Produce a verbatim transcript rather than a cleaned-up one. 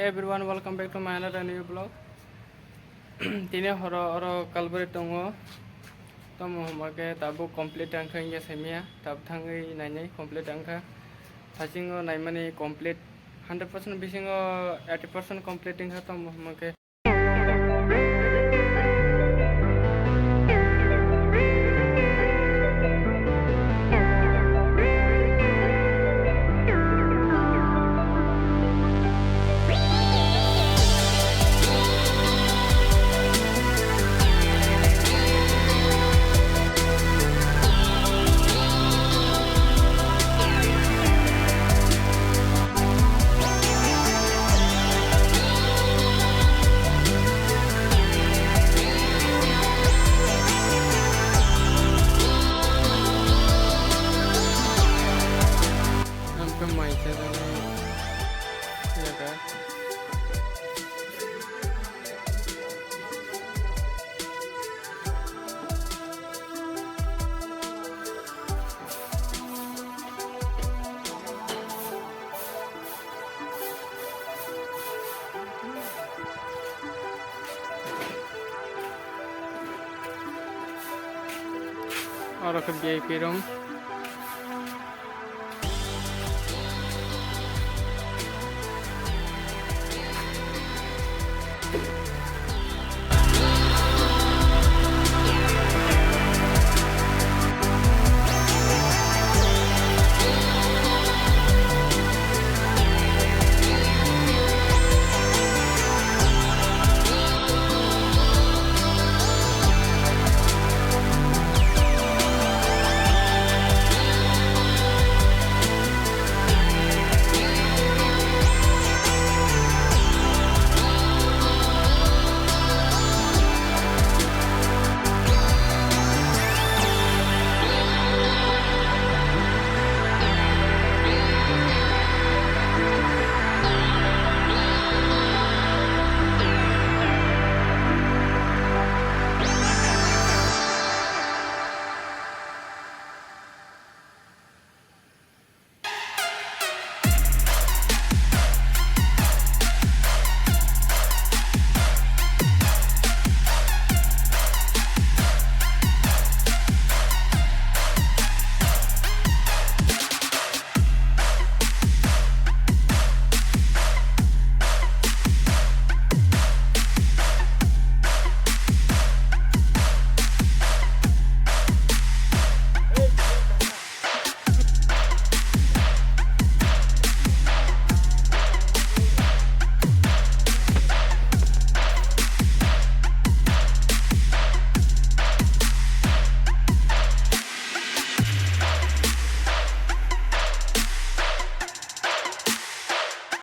Everyone, welcome back to my another new vlog. Tini horo oro kalbari tongo. Tomo homa khe tabuk complete wngkha hinkhe saimaya. Tab thangwi nainai complete wngkha. Thasingo naimani complete hundred percent bisingo eighty percent complete wngkha tomo homa khe. Ang khe mai chajaknai jaga. Oro khe V I P room.